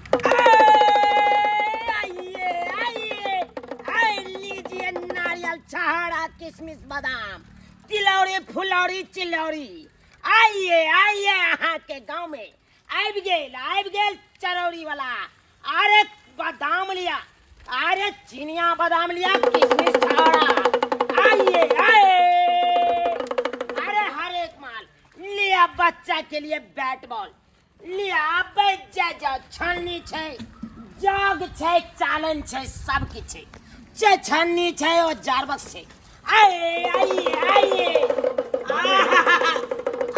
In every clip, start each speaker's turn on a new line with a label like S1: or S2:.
S1: आइए आइए आइए, लीजिए नारियल, छहाड़ा, किशमिश, बादाम, तिलौरी, फुलौरी, चिलौरी। आइए आइए, अहाँ के गांव में आबि गेल, आबि गेल चरौरी वाला। अरे बादाम लिया, अरे चिनिया बादाम लिया, किशमिश, छहाड़ा। आइए आइए, अरे हर एक माल लिया। बच्चा के लिए बैट बॉल लिया, बैठ जाओ। छलनी छै, जग छै, चालन छै, सब किछु छै। जे छलनी छै ओ जारबस छै। आइए आइए आइए, आहा,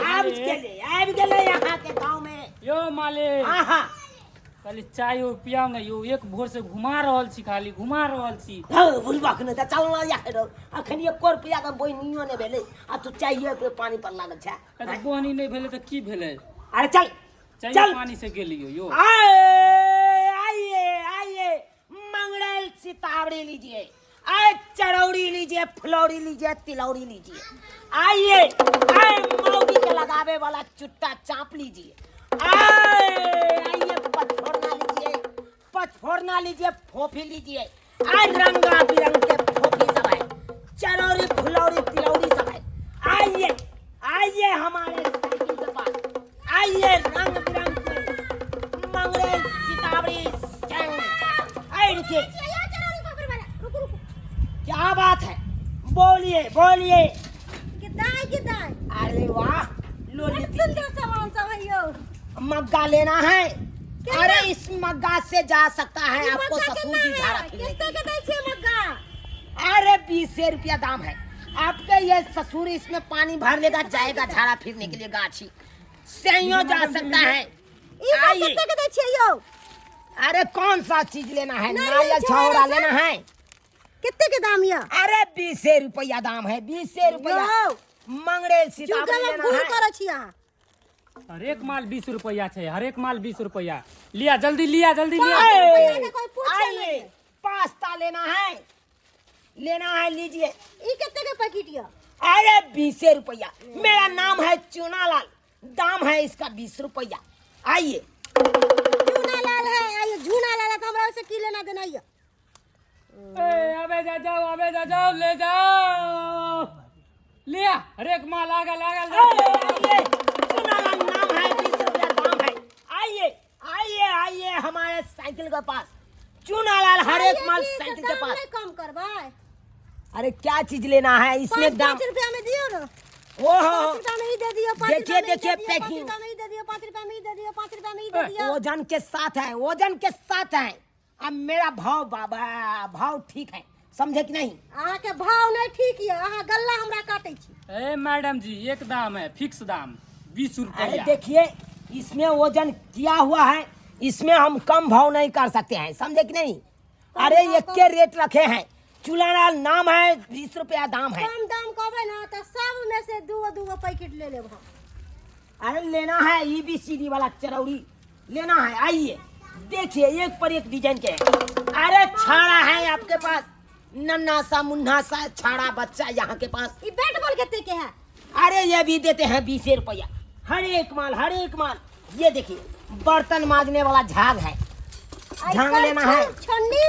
S1: आबि गेलै, आबि गेलै अहाँके गाँवमे।
S2: यौ मालिक।
S1: आहा।
S2: खाली चाय पियाउ ने यौ, एक भोर से घुमा रहल छी, खाली घुमा रहल छी।
S1: हौ बुढ़बा के नहि तऽ चलना या रौ, अखन एको रुपैआ के बोनियो नहि भेलै आ तू चाइए पे पानी पर लागल छै।
S2: अरे बोनी नहि भेलै तऽ की भेलै?
S1: अरे चल।
S2: चाय
S1: चल।
S2: पानी से गेलियो यौ।
S1: आइए आइए आइए, मंगरेल सितावड़ी लीजिए, आए चरौड़ी लीजिए, फुलौड़ी लीजिए, तिलौड़ी लीजिए। आइए आए, मौगी के लगावे वाला चुट्टा चाप लीजिए। आए आइए, पचफोरना लीजिए, पचफोरना लीजिए, फोफी लीजिए। आए रंगा बिरंग के फोफी सब है, चरौड़ी, फुलौड़ी, तिलौड़ी सब है। आइए आइए हमारे साइकिल के पास आइए, रंग बिरंग के मंगरेल सितावड़ी संग। आइए, रुकिए। क्या बात है, बोलिए बोलिए।
S3: कितना कितना?
S1: अरे वाह, लो।
S3: बड़ सुंदर सामान सब है यौ।
S1: मग्गा लेना है? अरे इस मग्गा से जा सकता है
S3: ई
S1: आपको
S3: मग्गा
S1: ससुर
S3: केतना
S1: जी
S3: है?
S1: झाड़ा फिरने के
S3: केते
S1: लिए।
S3: के दै छियै मग्गा?
S1: अरे 20 रुपया दाम है आपके। ये ससुर इसमें पानी भर लेगा, जाएगा झाड़ा फिरने के लिए, गाछी सैयो जा सकता है।
S3: ई सब
S1: आइए।
S3: केते के दै छियै यौ?
S1: अरे कौन सा चीज लेना है?
S3: नारियल,
S1: नारियल,
S3: छुहारा
S1: छहोरा
S3: सब?
S1: लेना है?
S3: केते के दाम यऽ?
S1: अरे 20 रुपया दाम है, 20 रुपया।
S3: यौ
S1: मंगरेल सीतामढ़ी
S3: जुगल
S1: लेना
S3: गुल
S1: है?
S3: करै छी अहाँ।
S2: हरेक माल 20 रुपया छै, हरेक माल 20 रुपया। लिया जल्दी, लिया जल्दी, लिया।
S3: रुपया के कोई पूछे
S1: आइए।
S3: नहीं।
S1: पास्ता लेना है? लेना है, लीजिए।
S3: ई केते के पैकेट यऽ?
S1: अरे 20 रुपया। मेरा नाम है चूनालाल, दाम है इसका 20 रुपया। आइए।
S3: झूना लाल है, आइए। झूना लाल है तऽ हमरा ओइसे की लेना देना यऽ?
S2: ए, अबे जा जाओ, अबे जा जाओ, ले जाओ, लिया हरेक माल आगल आगल।
S1: आइए, चूनालाल नाम है, 20 रुपया दाम है। आइए आइए आइए हमारे साइकिल के पास, चूनालाल, हर एक
S3: आइए
S1: माल
S3: जी, तऽ
S1: साइकिल के
S3: दाम
S1: पास।
S3: नहि कम करबै?
S1: अरे क्या चीज लेना है इसमें?
S3: पाँच
S1: दाम
S3: 5 रुपया में दियौ ने।
S1: ओहो।
S3: 5 रुपया में ई दे दियौ, 5
S1: देखिए,
S3: रुपया में ई दे
S1: देखिए,
S3: दियौ, 5
S1: पैकिंग।
S3: रुपया में ई दे दियौ, 5 रुपया में ई दे दियौ, 5 रुपया में ई दे दियौ।
S1: वजन के साथ है, वजन के साथ है। अब मेरा भाव बाबा, भाव ठीक है, समझे कि नहीं?
S3: अहाँके भाव नहि ठीक यऽ, अहाँ गल्ला हमरा काटै छी।
S2: ए मैडम जी, एक दाम है, फिक्स दाम 20
S1: अरे
S2: रुपया।
S1: देखिए, इसमें वजन किया हुआ है, इसमें हम कम भाव नहीं कर सकते हैं, समझे कि नहीं? अरे
S3: भाव
S1: एक के रेट रखे हैं, चूल्हा नाम है, 20 रुपया दाम है।
S3: कम दाम कहबै ने तऽ सब में से दूगो दूगो पैकेट ले लेब हम।
S1: अरे लेना है? ई बी सी डी वाला चरौरी लेना है? आइए, देखिए, एक पर एक डिजाइन के है। अरे छाड़ा है आपके पास? नन्ना सा मुन्ना सा छाड़ा बच्चा यहाँ के पास।
S3: ई बैट बॉल कते के है?
S1: अरे ये भी देते हैं 20 रुपया, हर एक माल, हर एक माल। ये देखिए, बर्तन मांजने वाला झाग है।
S3: आ ई
S1: झांग लेना है?
S3: छन्नी?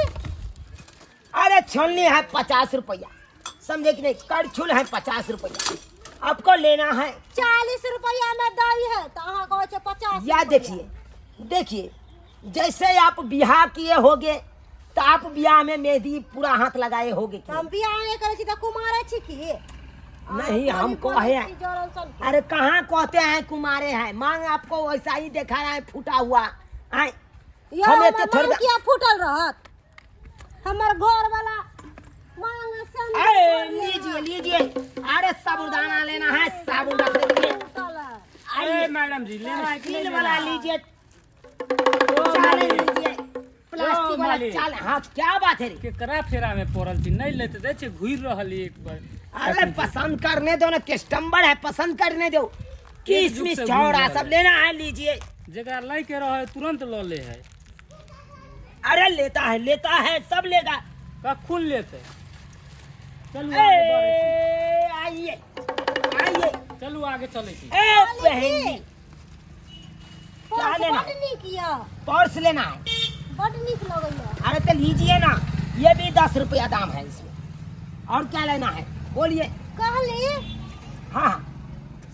S1: अरे छलनी है 50 रुपया, समझे कि नहीं? करछुल है 50 रुपया। आपको लेना है?
S3: 40 रुपया में दै है तऽ अहाँ कहै छै 50
S1: या
S3: रुपया।
S1: देखिए देखिए, जैसे आप बियाह किए होगे तो आप बियाह में मेहंदी पूरा हाथ लगाए होगे
S3: तऽ हम
S1: कि
S3: बियाह नहि करै छी तऽ कुमारे छी की?
S1: नहीं, हम कहे हैं।
S3: जरल सन के।
S1: अरे कहाँ कहते हैं कुमारे हैं? मांग आपको वैसा ही देखा रहा है, फूटा हुआ आए।
S3: यौ,
S1: हम
S3: हमर
S1: एते थोड़े
S3: मांग किया फूटल रहत? हमर घर वाला मांग सन।
S1: अरे लीजिए लीजिए, अरे साबुदाना लेना है? साबुन रख दीजिए।
S3: फूटल है।
S2: ए
S1: आइए।
S2: मैडम जी, लेना है कि नहीं
S1: स्टील
S2: लेना
S1: वाला
S2: है?
S1: लीजिए।
S2: ओ
S1: चाल
S2: मालिक,
S1: लीजिए, प्लास्टिक वाला।
S2: मालिक।
S1: चाल, हाँ, क्या बात है रे?
S2: केकरा फेरा में पड़ल छी? नहीं लेते दै छै, घुरि रहल एक बार।
S1: अरे पसंद करने दो ना, कस्टमर है, पसंद करने दो।
S2: एक जुग
S1: किशमिश,
S2: से घूम
S1: छौड़ा
S2: रहल
S1: सब
S2: है।
S1: लेना है? लीजिए।
S2: जेकरा लै के रहे तुरंत लऽ ले है।
S1: अरे लेता है, लेता है, सब लेगा।
S2: कखुन लेते? चलू आगे बढ़ै छी।
S1: ए, आइए आइए।
S2: चलू आगे चलै छी।
S1: ए बहन जी, क्या
S3: पर्स
S1: लेना
S3: बड्ड
S1: है?
S3: नीक यऽ।
S1: पर्स लेना है?
S3: बड नीक लगैया।
S1: अरे तो लीजिए ना, ये भी 10 रुपया दाम है इसमें। और क्या लेना है बोलिए।
S3: कहली
S1: हाँ हाँ।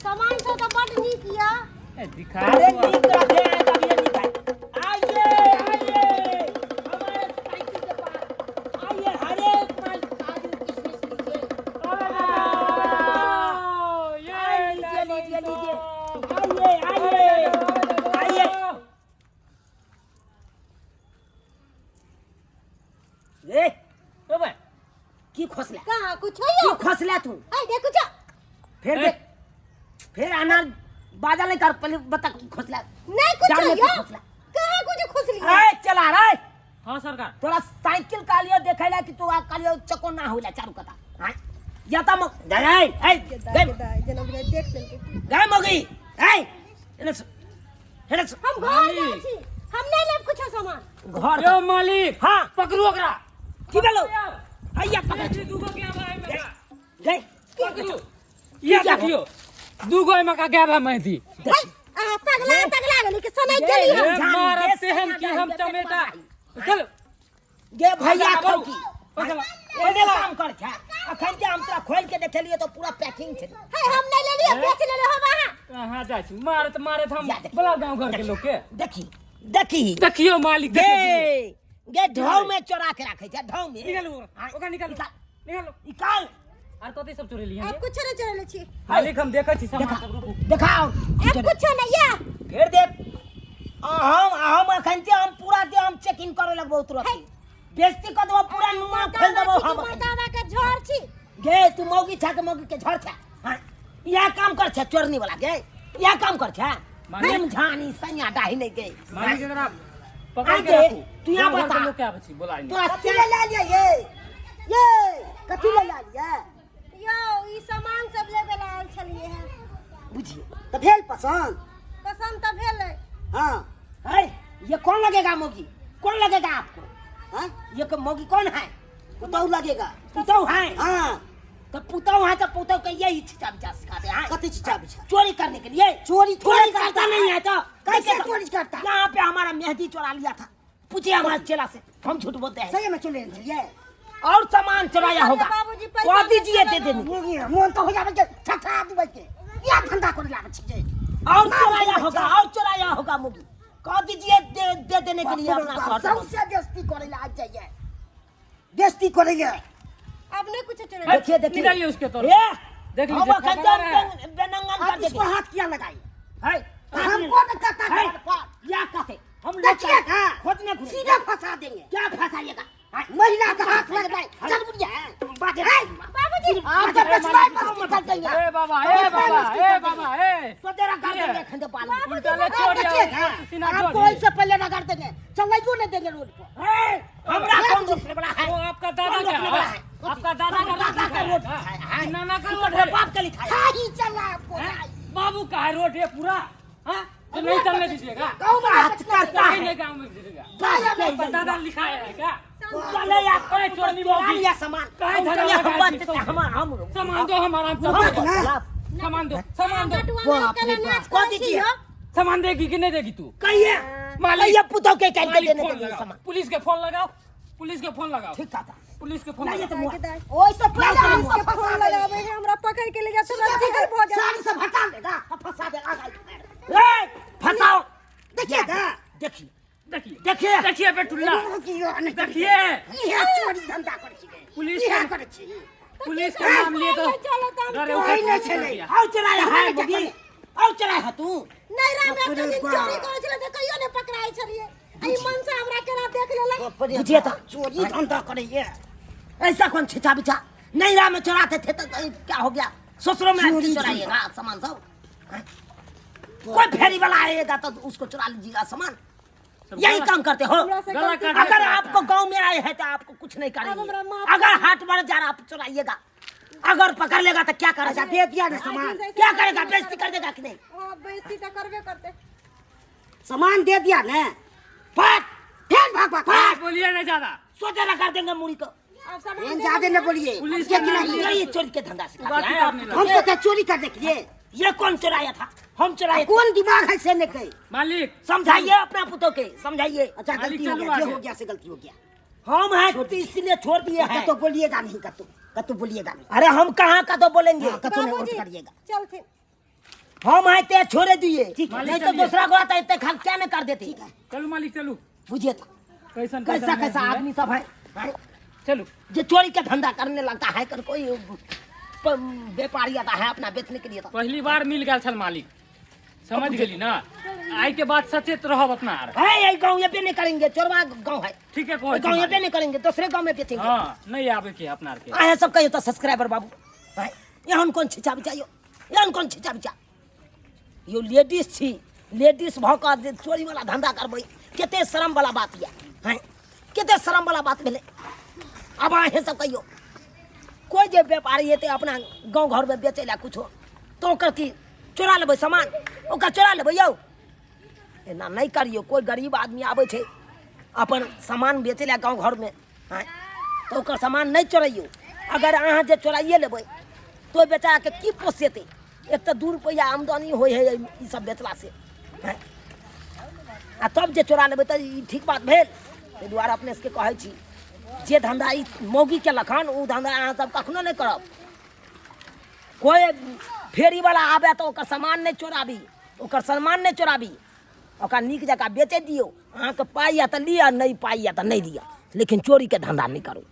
S3: सामान सब तऽ बड नीक यऽ।
S2: ए, दिखा
S1: अरे नीक रखे हैं तब ये नीक है। आइए आइए हमारे साइकिल के पास आइए, हर एक माल काजू किशमिश लीजिए। आइए, लीजिए लीजिए लीजिए, आइए आइए आइए। ए
S2: ओ भाई
S1: की खोसला?
S3: कहाँ कुछ
S1: की
S3: यौ?
S1: खोसला तू?
S3: आइ देखू छ।
S1: फिर
S2: ए।
S1: देख, फिर अनार बाजा नहीं कर, पहले बता की खोसला।
S3: नहीं कुछ
S1: जान में की
S3: यौ।
S1: खोसला?
S3: कहाँ कुछ खोसली?
S1: ए चला रे।
S2: हाँ सरकार।
S1: तोरा साइकिल कालियो देखेला कि तू आ कालियो चको ना होला चारू कता। हां या त म गए ए गए
S3: जेना बुझाइ देख लेलकै।
S1: गए मगी ए एने एने
S3: हम घर जाइ छी, हम नहीं लेब कुछो सामान।
S1: घर
S2: यो मालिक।
S1: हाँ।
S2: पकड़ू ओकरा।
S1: की भेलो? हैया पकड़।
S2: दूगो के आबा है मेरा।
S1: गए
S2: पकड़ू। ये देखियो, दूगो एमे का गायब है मेहंदी।
S3: है, अहाँ पगला तगला गेली कि सनै
S1: गे,
S3: गेली हम?
S2: ए,
S1: जान,
S2: मारब
S1: गे,
S2: तेहन की हम
S1: सैया
S2: चमेटा।
S1: दाही,
S2: चलो।
S1: गे भैया
S2: पैसा
S1: खौकी।
S2: पैसा ला।
S1: एने काम कर छा अखन के हम तोरा खोल के देखेलियो तो पूरा पैकिंग छै।
S3: है, हम नहीं लेलियो, बेच लेलियो हम अहाँ।
S2: कहाँ जाइ छी? मारत मारत हम
S1: या देखी।
S2: बोला गाँव घर के लोग के।
S1: देखी देखी
S2: देखियो मालिक,
S1: गे
S2: देखियो।
S1: गे ढाव में चोरा के राखे छै, ढाव में।
S2: निकालू ओकरा,
S1: हाँ,
S2: ओकरा निकालू।
S1: निकाल।
S2: निकालू।
S1: निकाल।
S2: आर कथी सब चोरेलियै?
S3: आब कुछो नहीं चोरेले छी।
S2: मालिक हम देखै छी सामान
S1: देखा
S2: सब, रुकू।
S1: देखाओ।
S3: आब कुछो नहीं या।
S1: फिर देख हम हम अखन के हम पूरा दे हम चेक इन करे लगबो तुरंत।
S3: है।
S1: बेइज्जती कर देबो, पूरा नुआ खोल देबो हम।
S3: मर्दाना के झोर छी।
S1: गे तू मौगी छा के मौगी के झोर छा? हां इहा काम कर छा चोरनी वाला, गे इहा काम कर छा।
S2: मालिक।
S1: नेम झानी सैया डाही नहीं गे।
S2: मालिक एकरा पकड़ के
S1: आगे,
S2: राखू।
S1: तू यहाँ
S2: गाँव घर के
S1: बता।
S2: लोग के आबै छी बोलाइ नहीं।
S1: तोरा
S4: कथी ले ला लिया ये? ये कथी ले ला लिया?
S3: यौ ई सामान सब लेबे ला आयल छलियै हैं।
S1: बुझिए
S4: तऽ भेल पसंद?
S3: पसंद तऽ भेलै।
S4: हाँ।
S1: है ये कौन लगेगा मौगी? कौन लगेगा आपको?
S4: हाँ?
S1: ये मौगी कौन है?
S4: पुतहु लगेगा।
S1: पुतहु है?
S4: हाँ।
S1: तो पुतहु है तो पुतहु के यही छिचा बिचा सिखाते हैं।
S4: कथी छिचा बिचा?
S1: चोरी करने के लिए।
S4: चोरी
S1: चोरी
S4: थोड़ी
S1: करता
S4: करता
S1: नहीं है तो
S4: कैसे
S1: कैसे
S4: चोरी करता?
S1: यहाँ पे हमारा मेहंदी चोरा लिया था, पूछिए हमारे चेला से, हम झूठ बोलते हैं।
S4: सही में चोरी लिए।
S1: और सामान चुराया होगा
S3: बाबूजी पैसा
S1: कह दीजिए दे देने।
S4: मोन तो हो जावे के छछा दुबई के या धंधा करे लागे छी।
S1: और चुराया होगा, और चुराया होगा मुगी, कह दीजिए दे दे देने के लिए अपना शर्ट।
S4: सबसे बेइज्जती करे ला आज जाइए, बेइज्जती करे ले।
S3: अब नहीं कुछ चोरी।
S1: देखिए देखिए
S2: निकालिए उसके तौर।
S1: ए
S2: देख
S1: हम
S2: लीजिए,
S1: अखन
S2: खतरा है।
S1: बेनंगन
S4: आप
S1: कर
S4: इसको
S1: देंगे।
S4: हाथ क्या लगाइए?
S1: है
S4: हमको न करता
S1: है।
S4: है।
S1: क्या कहते हम लोग
S4: देखिए
S1: क्या-
S4: हाँ।
S1: खोजने घुरे।
S4: सीधा फंसा देंगे।
S1: क्या फंसाइएगा? हाँ?
S4: महिला का हाथ लग रहा है, चल बुढ़िया है।
S1: बाजे
S3: बाबूजी
S4: आप तो बचवाए बस निकल जाइए।
S2: ए बाबा, ए बाबा, ए बाबा, ए
S1: तो तेरा कर देंगे खंडे बाल में।
S2: उल्टा ले छोड़
S4: देखिए हाँ।
S2: सीना
S4: आपको
S2: जोड़।
S4: ऐसे पहले रगड़ देंगे, चलाइयो नहीं देंगे रोड पर।
S1: ए, हमरा कौन रोकने वाला है?
S2: वो आपका दादा
S1: कौन
S2: का
S1: रोकने वाला
S2: है?
S1: है?
S2: आपका दादा का रोड
S1: दादा का
S2: है।
S1: रोड है, हाँ।
S2: नाना का
S1: तू
S2: रोड
S1: तो
S2: है।
S1: बाप का लिखा है।
S4: खाही चला आपको।
S2: हैं? बाबू का है रोड ये पूरा। हाँ? तो नहीं चलने दीजिएगा।
S4: गाँव में
S1: बात करता
S2: कहीं
S1: है।
S2: नहीं गाँव में दीजिएगा।
S1: बस
S2: आपका दादा लिखाया है क्या?
S1: चले यार,
S2: अरे चोरनी
S1: चुरा
S2: मौगी।
S1: लिया सामान।
S2: काहे
S1: हम
S2: झगड़ा
S1: चले, हम
S2: लगा
S1: बच
S2: दी?
S1: हम
S2: सामान दो, हम आराम से
S1: हम
S2: सामान दो, सामान दो।
S3: बटुआ में केना नाच
S1: कह
S3: करै छी
S1: दीजिए।
S3: यौ?
S2: सामान देगी कि नहीं देगी तू?
S1: कहिए
S2: मालिक।
S1: कहिए पुतोह के कह के
S2: मालिक
S1: देने
S2: फोन
S1: के लिए
S2: लगाओ।
S1: सामान।
S2: पुलिस के फोन लगाओ, पुलिस के फोन लगाओ,
S1: ठीक था।
S2: पुलिस के फोन
S1: नहीं
S2: लगाओ।
S1: तो मुआ।
S4: ओइ से पहले
S1: लाओ
S4: हम
S3: पुलिस के
S4: इसको
S3: फोन
S4: फंसा
S3: लगाबै है, हमरा पकड़ के ले जात हमरा जिगर भऽ जात।
S4: साड़ी सब हटा लेगा, फंसा देगा।
S1: ए, फंसाओ।
S4: देखिए ना।
S1: देखिए
S2: देखिए
S1: देखिए
S2: देखिए बेटुल्ला, देखिए
S4: इहे चोरी धंधा करै छी।
S2: पुलिस
S4: इहे
S2: के
S4: करै छी।
S2: पुलिस के नाम लिए तो
S3: चलो तो हम
S2: डरे
S4: कोई
S2: उठा
S4: नहीं
S2: के
S4: छलै।
S2: दिया।
S1: और चलाया है बगी, और चलाया है तू।
S3: नहीं राम
S4: बाप रे
S3: एक दिन
S4: बाप।
S3: चोरी करै छलै तऽ कहियो नहि पकड़ाइ छलियै। ई मनसा हमरा केना देख लेलक?
S1: बुझिए तो
S4: चोरी धंधा करैये।
S1: ऐसा कौन छिचा बिछा नैरा में चुराते थे तो क्या हो गया? ससुरों में
S4: चोरी
S1: चुराइएगा सामान सब। हैं? कोई फेरी वाला आएगा तो उसको चुरा लीजिएगा सामान। यही काम करते हो।
S3: हमरा से
S2: गला
S3: गलती
S2: काट
S1: अगर आपको गांव में आए हैं तो आपको कुछ नहीं
S3: अब हमरा
S1: करेंगे।
S3: माफ
S1: अगर हाथ बढ़ जा रहा आप चुराइएगा, अगर पकड़ लेगा तो क्या करेगा?
S4: दे दिया ना सामान।
S1: क्या करेगा? बेइज्जती कर देगा कि नहीं?
S3: हाँ, बेइज्जती तऽ करबे करतै।
S4: सामान दे दिया ने।
S1: फट
S4: फेर भाग भाग भाग।
S2: बोलिए नहीं ज्यादा,
S1: सोचे ना कर देंगे मुड़ी को।
S3: आब सामान
S4: एहन
S3: दे
S4: ज्यादा न बोलिए।
S2: पुलिस
S4: के
S2: के नाम
S4: नहीं।
S1: ये चोरी के धंधा सिखाते
S2: बाकी
S1: हैं
S2: करने
S1: आप।
S2: लगे।
S4: हमको तो चोरी कर देखिए।
S1: ये कौन चुराया था? हम चोराए
S4: कौन दिमाग है से नहीं कही।
S2: मालिक
S1: समझाइए अपना पुतों के, समझाइए।
S4: अच्छा
S2: मालिक,
S4: गलती हो
S2: चलू
S4: गया, जो
S2: आगे।
S4: हो गया से गलती हो गया।
S1: हम हैं तो इसलिए छोड़ दिए हैं।
S4: तो बोलिएगा नहीं, कतो कतो बोलिएगा नहीं।
S1: अरे हम कहाँ का तो बोलेंगे?
S4: हाँ, कतो नहीं
S3: बाबूजी,
S4: वोट करिएगा।
S3: चलथिन।
S1: हम आए ते छोड़े दिए,
S4: ठीक है।
S1: नहीं तो
S2: चलिए।
S1: दूसरा को आता इतने खा क्या नहीं कर देते।
S2: चलू मालिक चलू।
S1: बुझिए तो
S2: कैसन
S1: कैसा
S2: कैसन
S1: कैसा
S2: है?
S1: आदमी सब है, हैं?
S2: चलू।
S1: जो चोरी का धंधा करने लगता है, कर कोई व्यापारी आता है अपना बेचने के लिए तो।
S2: पहली बार मिल गया छल मालिक, समझ गेली ना? आई के बाद सचेत रहब अपना आर।
S1: है यही गाँव ये पे नहीं करेंगे, चोरवा गाँव है।
S2: ठीक है, कहै छी
S1: गाँव ये पे
S2: मालिक।
S1: नहीं करेंगे, दूसरे गाँव में बेचेंगे।
S2: हाँ, नहीं आबे के अपना आर के।
S1: आए सब कहियो तो सब्सक्राइबर बाबू, हैं? एहन कोन छिचा बिचा यो, एहन कोन छिचा बिचा यो? लेडीज छी, लेडीज भऽ कऽ जे चोरी वाला धंधा करबै, कते शरम वाला बात यऽ, हैं? कते शरम वाला बात भेलै। आब अहें सब कहियो, कोइ जे व्यापारी एतै अपना गाँव घरमे बेचै लए कुछो, तऽ ओकर की चोरा लेबै सामान? ओकर चोरा लेबै यौ? एना नहि करियौ। कोइ गरीब आदमी आबै छै अपन सामान बेचै लए गाँव घरमे, आँय, तऽ ओकर सामान नहि चोरैयौ। अगर अहाँ जे चोराइए लेबै तऽ ओहि बेचाराके की पोसेतै? एक तऽ 2 रुपैआ आमदनी होइ हइ ई सब बेचलासँ, आँय, आ तब जे चोरा लेबै तऽ ई ठीक बात भेल? ताहि दुआरे अपने सबके कहै छी, जे धन्धा ई मौगी केलक हन, ओ धन्धा अहाँ सब कखनो नहि करब। कोइ फेरीवला आबय तऽ ओकर सामान नहि चोराबी, ओकर सामान नहि चोराबी, ओकरा नीक जकाँ बेचै दियौ। अहाँके पाइ यऽ तऽ लिअ, नहि पाइ यऽ तऽ नहि लिअ, लेकिन चोरीके धन्धा नहि करू।